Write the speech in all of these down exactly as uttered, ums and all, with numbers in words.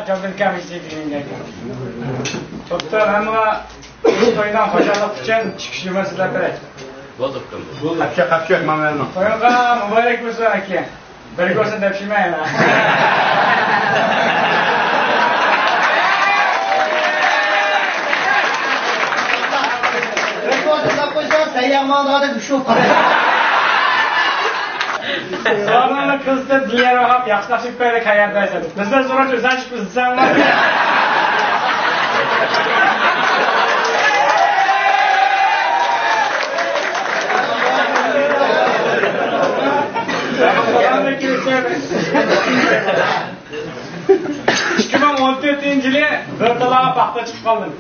جاندىن كەم ئىشلەيدىغىنىڭ گەپى. دوختۇر، ھەممىگە ئىش قويۇلغان خۇشاللىق ئۈچۈن چىقىش يۇمۇرىسىدا بېرەي. بولدى، ئۇكام. قاپچاق، قاپچاق، ماڭا بەرمەڭ. تويۇڭغا مۇبارەك بولسۇن، ئاكا. بىرگە بولسۇن دەپ شۇمەن. بىرگە بولسۇن دەپ قويساڭ، سەن يامان ئادەم شۇ. سوئالنى قىزىتىپ، دىليار ۋاھاپ ياخشىلاشىپ بەردى، قەيەردە دەيسەن. بىزدىن سوراش ئۆزەن چىقىپ بىزدىن. ئىككى مىڭ ئون تۆتىنچى يىلى بىر تالاغا پاختا چىقىپ قالدىم.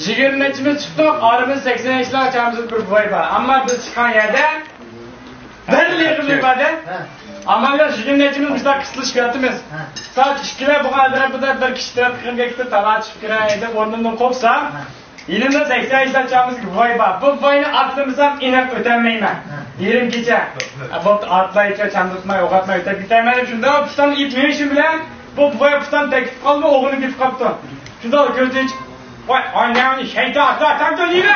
يىگىرمە نەچچىمىز چىقتۇق، ئارىمىزدا سەكسەن ياشلار چامىمىز بىر بوۋاي بار. ئەمما بىز چىققان يەردە بىر يىغىن بار. ئامال يوق، يىگىرمە نەچچىمىز مۇشۇنداق قىستىلىشىپ ياتىمىز. سائەت ئىككىلەر بولغان ئەتراپىدا بىر كىشى تەرەپ قىلغان گەپتە تالا چىقىپ كىرەي دەپ ئورنۇمدىن قوپسام، يېنىمدا سەكسەن ياشلار چامىمىزدىكى بوۋاي بار. بۇ بوۋاينى ئاتلىمىسام ئېنىق ئۆتەلمەيمەن. يېرىم كېچە. بوپتۇ، ئاتلايچە، چامداتماي، ئوغاتماي ئۆتەپ كېتەلمەيمەن دەپ شۇنداق پۇتان ئېيىپ مېڭىشىم بىلەن بۇ بوۋاي پۇتان تەگىپ قالدى، ئوغلىنى كېتىپ قاپتۇ. شۇنداق كۆزدىن چىقىپ، ۋاي ئاينەڭنى شەيتان ئاتلار تەمتۆ دېيىلە.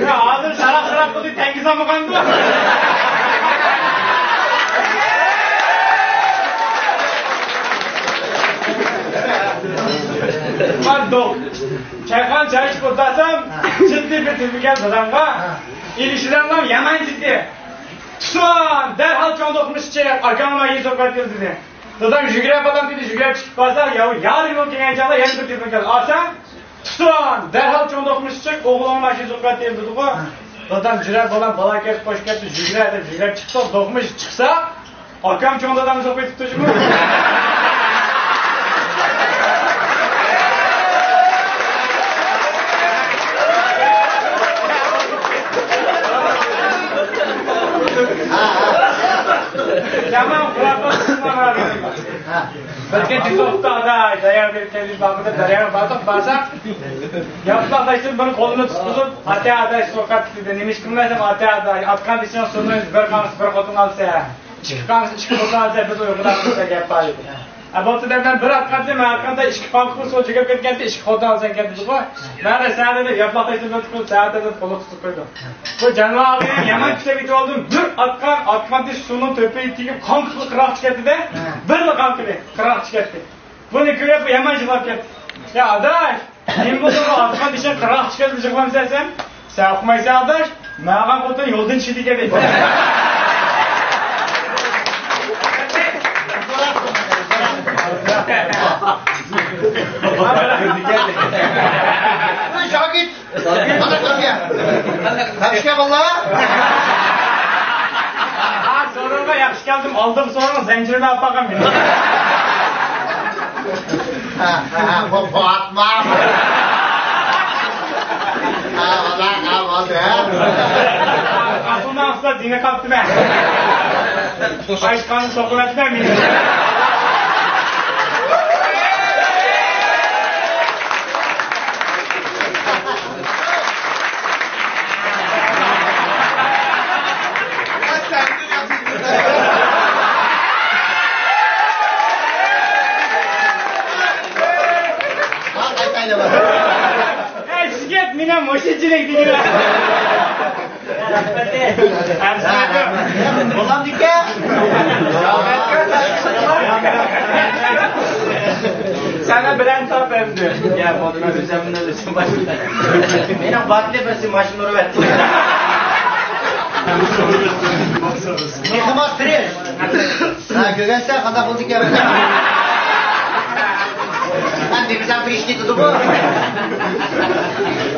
يا، ھازىر شاراق-شاراق قىلدى، تەڭگىسى ئالمىغاندۇ؟ مەن دوق. چايخانا چاي ئىچىپ ئولتۇرسام، جىددىي بىر تېلېفون كەلدى دادامغا. ئېلىشىدىغان يامان جىددىي. تۇرسۇن، دەرھال چوڭ دوقمۇش چىق، ئاكاڭ ماڭا يېزىپ بەر دېدى. دادام يۈگۈرە بالام دېدى، يۈگۈرۈپ چىقىپ بارسا، يا يارىم يول كەلگەن چاغدا يەنە بىر تېلېفون كەلدى. ئالسام، تۇرسۇن، دەرھال چوڭ دوقمۇش چىق، ئوغلۇڭ ماڭا يېزىپ بەر دېدىغۇ. دادام يۈگۈرە بالام، بالا كەتتى، قوش كەتتى، يۈگۈرە دەپ يۈگۈرۈپ چىقتۇق، دوقمۇش چىقسا، ئاكام چوڭ دادامنى سوقۇپ كېتىپتۇ جۇمۇ. يامان خۇراپات. بىر كېچە توختىدى، دەرياغا بېرىپ كەلدى، باغدا دەرياغا باردۇق، بارساق، ياپلاق تاشتىن بىر قولىنى تۇتقۇزۇپ، ئاتا ئاتا سوقاتتى دېدى. نېمە ئىش قىلمايسەن، ئاتا ئاتا؟ ئاتقان دېسەڭ سۇنى بىر قانسا بىر خوتۇن ئالسا. ئىككى قانسا ئىككى خوتۇن ئالسا، بىز ئۇيغۇرلار بىزدە گەپ بار ئىدى. ئە، بولسا دەپ مەن بىر ئاتقانتىم، مەن ئاتقاندا ئىككى قانسا سۇ چۆكۈپ كەتكەنتى، ئىككى خوتۇن ئالسا كەتتىدىغۇ. مەن سەھەردە ياپلاق تاشتىن بىر تۇتقۇزۇپ، سەھەردە بىر قولۇق تۇتۇپ قويدۇم. بۇ جانىۋارغا يامان كۈچەپ كېتىۋالدىم. بىر ئاتقان، ئاتقانتى سۇنىڭ تۆپىگە تېگىپ، قاڭقىپ قىراق چىقىپ كەتتى-دە. بىرلا قاڭقىدى، قىراق چىقىپ كەتتى. بۇنى كۆرۈپ، يامان يىغلاپ كەتتى. يا ئاداش، نېمە بولدى بۇ ئاتقان دېسەڭ قىراق چىقىپ كەتتى، يىغلامسەن سەن؟ سەن ئۇقمايسەن ئاداش، ماڭا خوتۇن يولدىن چۈشىدىكەن دەيدۇ. شاگىرت. قانداق قىلغان؟ تاپشۇرغان باللا. ھا، سورۇنغا ياخشى كەلدىم، ئالدىغا سورۇن زەنجىرىنى ئاپارغان مېنى. ھا، ھا، ھا، بۇ، بۇ ئاتما. ھا، ۋالا، ھا، بولدى، ھا. ئاسمىنىڭ ئۈستىدە دېڭىپ قاپتىمەن. ئاشقان سوقۇۋەتمە مېنى. ئەي، سىگەت، مېنىڭ مۇشۇنچىلىك دېگىنىم. بولامدىكەن؟ سەنە بىرەن تاپ ئەمدى. يا، بولدى، مەن ئۆزۈم بىلەن ئۆزۈم باشلايمەن. مېنىڭ باتنى بىرسى ماشىنا ئۇرۇۋەتتى. مېخىماس تىرىش. ھە، كۆرگەنسەن، قانداق بولدىكەن؟ ھە، دېمىسەم تىرىش كېتىدىغۇ.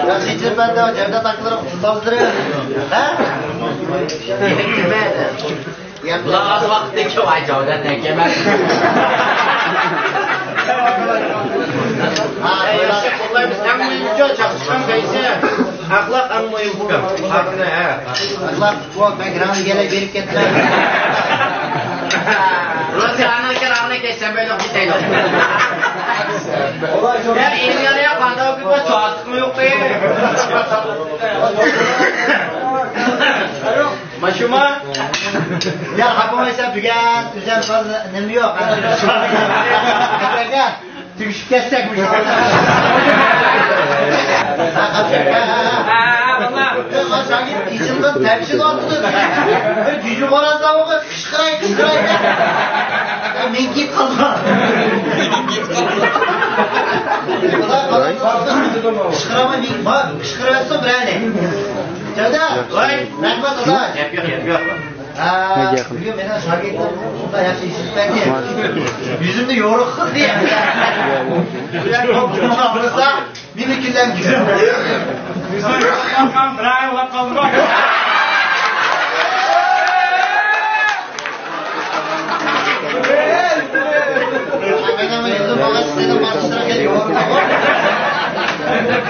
ياخشى ئېچىلىپ بەردى، جەۋدەت ئاكىلىرىم، ئۇستازلىرىم. ھە؟ بۇلار ئاز ۋاقىتتىن كېيىن ئايجاۋدان ئەكەمەن. ھە، ياخشى قوللايمىز. ئەڭ مۇھىمى چاقچىقىڭ دەيسەن. ئەخلاق ئەڭ مۇھىم ئۇكام. ھەقنى، ھە. ئەخلاق، بۇ بەك رەڭلىگەنلەر بېرىپ كەتمە. روزى ئاناكە رەڭلىك سەبەيلىك كېتەيلى. يا ئىلگەر يا قانداق بىر چاتىقمۇ يوق. ماشۇما. يا خاپىمايسەن بۈگۈن ئۆزۈم نېمە يوق. تۈگۈشۈپ كەتسەك. ئىچىمدىن تەپشىلىۋاتىدۇ. بىر جۈجە خورازلار بولغان، قىشقىراي، قىشقىراي دەپ. مېڭىپ قالدىم. قىشقىرامەن، مېڭىپ، قىشقىرىۋەتسۇن بىرەرنى. جادا، ۋاي، رەھمەت، ئۇلار. گەپ يوق، گەپ يوق. ھە، بۈگۈن مېنىڭ شاگىرتىم شۇنداق ياخشى ئىش ئىشلەپ بەردى. يۈزۈمنى يورۇق قىلدى. بۇلار توپ توپلىسا، مېنى كۈنلەپ يۈرۈڭ. يۈزۈڭ يورۇق قالغان بىر ئاي ئۇلاپ قالدى. مېنىڭ يۈزۈم بولغاچ سېنىڭ باشقىلارغا يورۇق قالغان.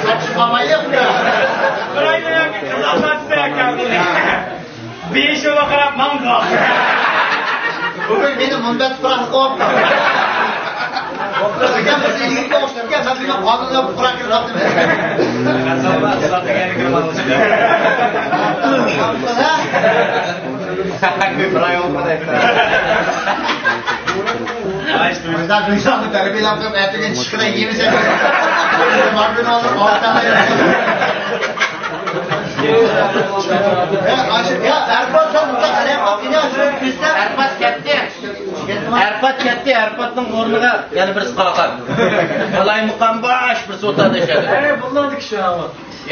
ساقچى قالمايلى. بىر ئايدىن كېيىن قىز ئازاد ئىستەيدىكەن. بېشىغا قاراپ ماڭدى. بۈگۈن مېنى مۇنبەت پۇراق قويۇپتۇ. ئەگەر بىزنى يىگىتكە ئوخشىتىپ كەلسە، مەن بۈگۈن قانۇنلۇق پۇراق كىرىپ قاپتىمەن. بىزلەر بىر ياقتا تەربىيەلەپ قويۇپ، ئەتىگەن چىشقىنى يېمىسەك. ماربىنى ئالدۇق، ئالدۇق. يا، ئەرباب، سەن بۇنداق قىلىپ قويۇپ، يا، شۇنى كۆرسەم. ئەرباب كەتتى. ئەرباب كەتتى، ئەربابنىڭ ئورنىغا يەنە بىرسى قالغان. قالايمىقان باش بىرسى ئوتتۇرىدا ياشايدۇ. ئەي، بۇنداق كىشى.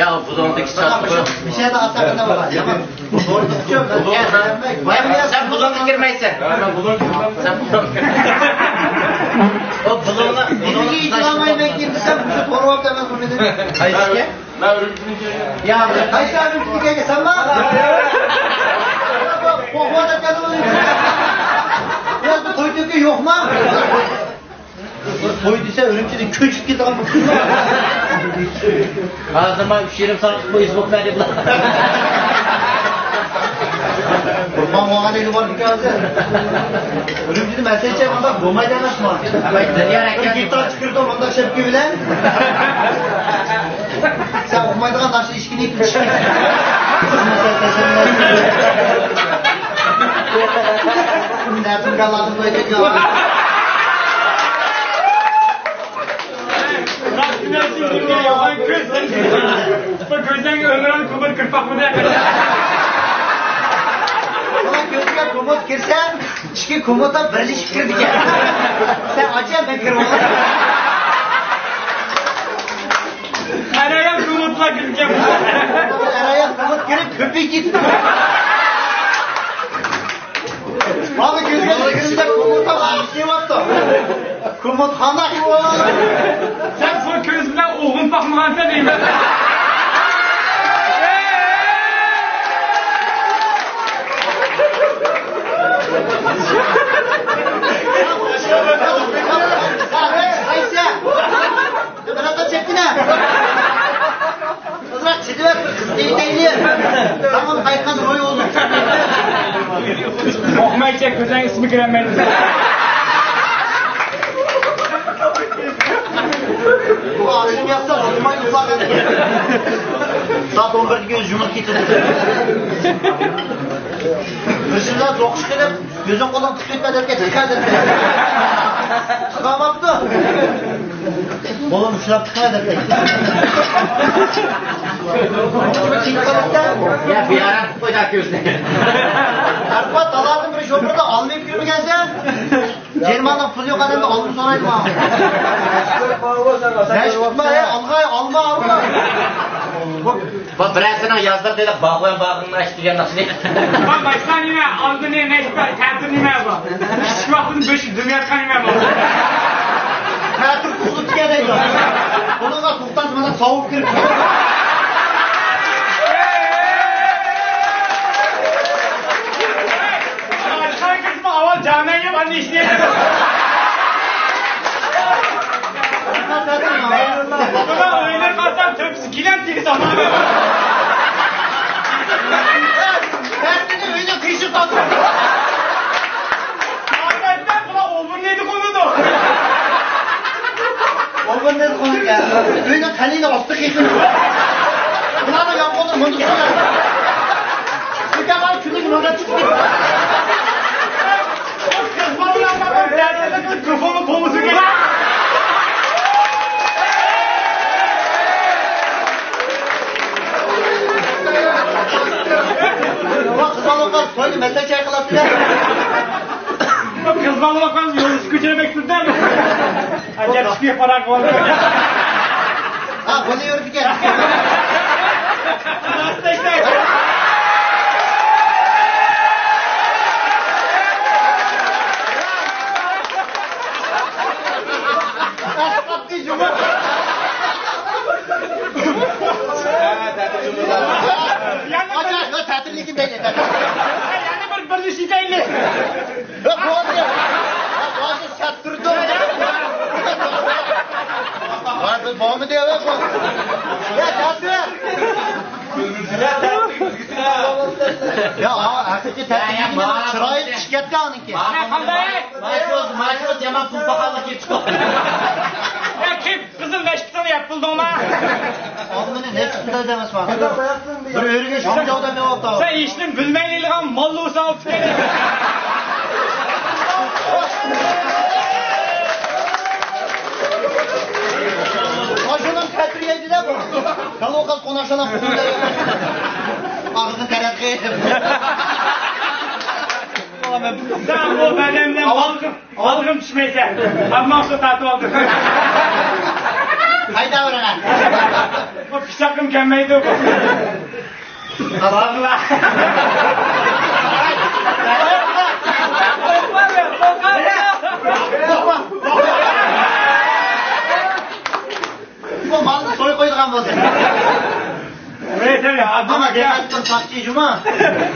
يا، بۇلۇڭدىكى چاتىقى. مىشەدە ئاتاقىدا بولغان. يامان. سەن بۇلۇڭغا كىرمەيسەن. سەن بۇلۇڭ. ئۇ بۇلۇڭنى، بۇلۇڭنى ئىزدىگە يېتىلالمايمەن كىم دېسەم، مۇشۇ تورۇ ئوتتۇرىدا مەن بۇنى. قايسىكەن؟ يا، قايسى ئادەم كىرگەنگە سەنما؟ قورقۇپ ئاتاتقان بۇ. بۇ يەردە توي تۆكۈن يوقما؟ توي دېسە، ئۈرۈمچىدىن كۆچۈپ كېتىدىغان بولدى. ھازىر مانا ئۈچ يېرىم سائەت پويىز بولۇپ بەردى بۇلار. قۇربان بولغان ئىدى بار ئىكەن ھازىر. ئۈرۈمچىدە مەسىلە چەك بولمايدۇ ئەمەسمۇ؟ بىر گىتار چىقىرىدۇ مۇنداق شەپكە بىلەن. سەن ئۇقمايدىغان ناخشا ئىچكىنى ئېيتىپ چىقىڭ. نەدىن كاللادىن قويدۇق يا. راست بىلەن سىزگە يوغان كۆز. بۇ كۆزلەرگە ئۆمرۈڭ كۆمۈر كىرپاقمىدى؟ كۆزگە كۆمۈر كىرسە، ئىچكى كومودا بىرلىشىپ كىرىدىكەن. سەن ئاچا، مەن كىرىۋالىمەن. ئەر-ئايال كومودلار كىرىدىكەن. ئەر-ئايال كومود كىرىپ كۆپىيىپ كېتىدۇ. مانا كۆزگە كىرگىنىمدە كومودتا ئىشلەۋاتىدۇ. كومودخانا. سەن بۇ كۆز بىلەن ئوغۇن باقمىغانسەن دەيمەن. قىزراق چىدىۋەر، بىر قىز دېيىتەيلى. تامام قايتقان روي بولدى. ئوقۇمايچە كۆزۈڭ ئىسمى كىرەلمەيدۇ. بۇ ئاخشام ياتسا، جۇماي ئۇخلاپ ياتىدۇ. سائەت ئون بىردىكى ئۆزى جۇمۇپ كېتىدۇ. بىر شۇنداق توقۇش قىلىپ، كۆزۈڭ قولۇڭ تىقىپ دەپكەن، تىقا دەپكەن. تىقاماپتۇ. قولۇم ئۇشلاپ تىقا دەپكەن. يا، بىئارام قىلىپ قويدى كۆزنى. ئەرباب، تالادىن بىر شوپۇردا ئالما ئېلىپ كىرمىگەنسەن؟ جېرىماننىڭ پۇلى يوق ئادەمدىن ئالما سورايدىما؟ رەشىت، ئالغاي، ئالما، ئالما. بۇ بىرەرسىنىڭ يازلىرىدا باغۋەن باغرىنى ئاچتى دېگەن نەرسە. بۇ باشقا نېمە؟ ئالدىنى نەشتە تەتۈر نېمە بۇ؟ كىچىك ۋاقتىدىن بۆشۈپ دۈم ياتقان نېمە بۇ؟ تەتۈر تۇغۇلۇپ كەلدى. بۇنىڭغا توختاس مانا ساۋۇپ كىرىپ. ئاچقان كىرسىمۇ ئاۋۋال جامەيگە بارنى ئىشلەيدۇ. بۇنىڭ ئۆيلىرى قارىسام تۆپىسى گىلەم تېگىسى. ئۆينىڭ قەلىنى ئاستى قېتىم. بۇلارنىڭ يامغۇردا مۇنداق سۇ. ئۆتەمەن كۈنلۈك مۇنداق چىقىپ كېتىپ. قىز بالا يامغۇردا دەردىدە مىكروفوننى تومۇزى كېلىپ. قىز بالا تويدا مەسلەت چايقىلاتتى. قىز بالا يولدىشى كۆچۈرمەك تۇردى. ئەجەب شۇكى پاراق بولدى. ھا، بۇنى يۈرىدىكەن. يەنە بىر، يەنە بىر بىرلىشىپ كېتەيلى. يا، بولدى. يا، بولدى، سەت تۇردۇم. ۋاي، بىز بولمىدى، يا، بۇ. يا، سەت تۇر. يا، ئا، ھەقىقىي تەتۈر چىرايى چىقىپ كەتتى ئانىڭكى. قانداق؟ ماشۇ، ماشۇ يامان پۇل باقاللىق كېلىپ چىقىپتۇ. يا، كىم؟ قىزىل نەشپۈتۈڭنى يەپ بولدۇڭما؟ ئالدى مېنى نەشپۈتۈڭ دەمەسمۇ. بىر ئۆرۈگە شاڭجاۋ دەپ يوقتا. سەن ھېچنېمە بىلمەيلى يېلىغان ماللا بولساڭ ئالدى كەلدى. ماشۇنىڭ تەتۈر يەيدۇ دە بۇ. كالوكاس قوناقشانا قوقۇپ. ئاغزىنى تەرەت قىلىپ. سەن بۇ بەدەندىن ئالدىم. ئالغىم چۈشمەيسەن. ھەممىڭ سۇ تارتىۋالدىم. قايتا بىرىڭە. بۇ پىچاققىمۇ كەلمەيدۇ بۇ. باغلا. بۇ مالنى سويۇپ قويىدىغان بولسا. ئەمما دىققەت قىل، ساقچى جۇما.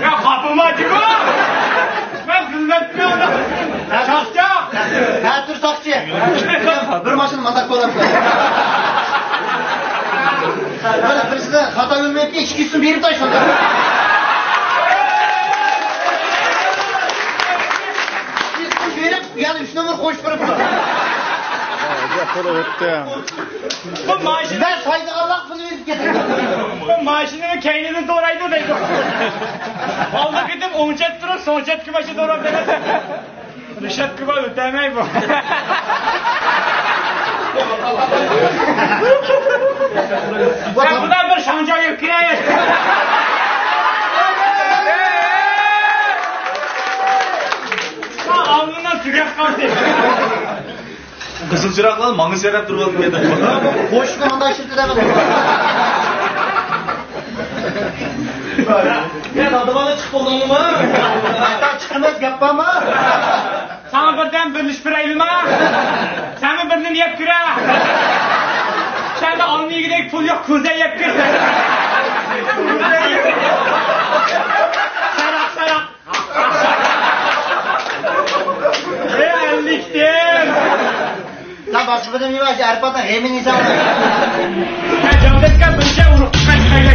يا، قاپىما جۇما. مەن خىزمەتچى ئادەم. ساقچى. ھە، تۇر ساقچى. بىر ماشىنا مازاك بولامسىز. بىر، بىرسىدە خاتا ئۆلمەيتتى، ئىككىسىنى بېرىپ تاشلىدى. ئىككىسىنى بېرىپ، يەنە ئۈچ نومۇر قوشۇپ بېرىپتۇ. گەپ بولۇپ ئۆتتى. بۇ ماشىنا، مەن سايدىغانلار بۇنى ئۆزى كېتىدۇ. بۇ ماشىنىنى كەينىدىن دورايدۇ دەيدۇ. ئالدىغا كېتىپ ئوڭ چەت تۇرۇپ، سوڭ چەتكە ماشىنا دوراپ بېرىدۇ. رىشاتكا بار ئۆتەلمەي بۇ. مەن بۇدا بىر شاڭجاۋ يەپ كىرەي. ئالدىمدا تۈگەپ قالدى. قىزىل چىراغلار ماڭا سەرەپ تۇرۇۋاتىدۇ. قوشۇقنى مۇنداق ئىشلىتىدۇ دەپ. يا، دادىۋالا چىقىپ بولدۇڭمۇ؟ چىقىمىز، گەپ بارمۇ؟ ساڭا بىردەم بىرلىشىپ بېرەيلىما؟ سەنمۇ بىرنېمە يەپ كىرە. سەندە ئالما يېگۈدەك پۇل يوق، كوزا يەپ كىر. ساراق، ساراق. ئەللىكتىن. سەن باشقا بىرنېمە يېمە، ئاشۇ ئەرپاتنىڭ غېمىنى يېسەڭ. مەن جاڭدەككە بىرچە ئۇرۇق چىققان چىقايلى.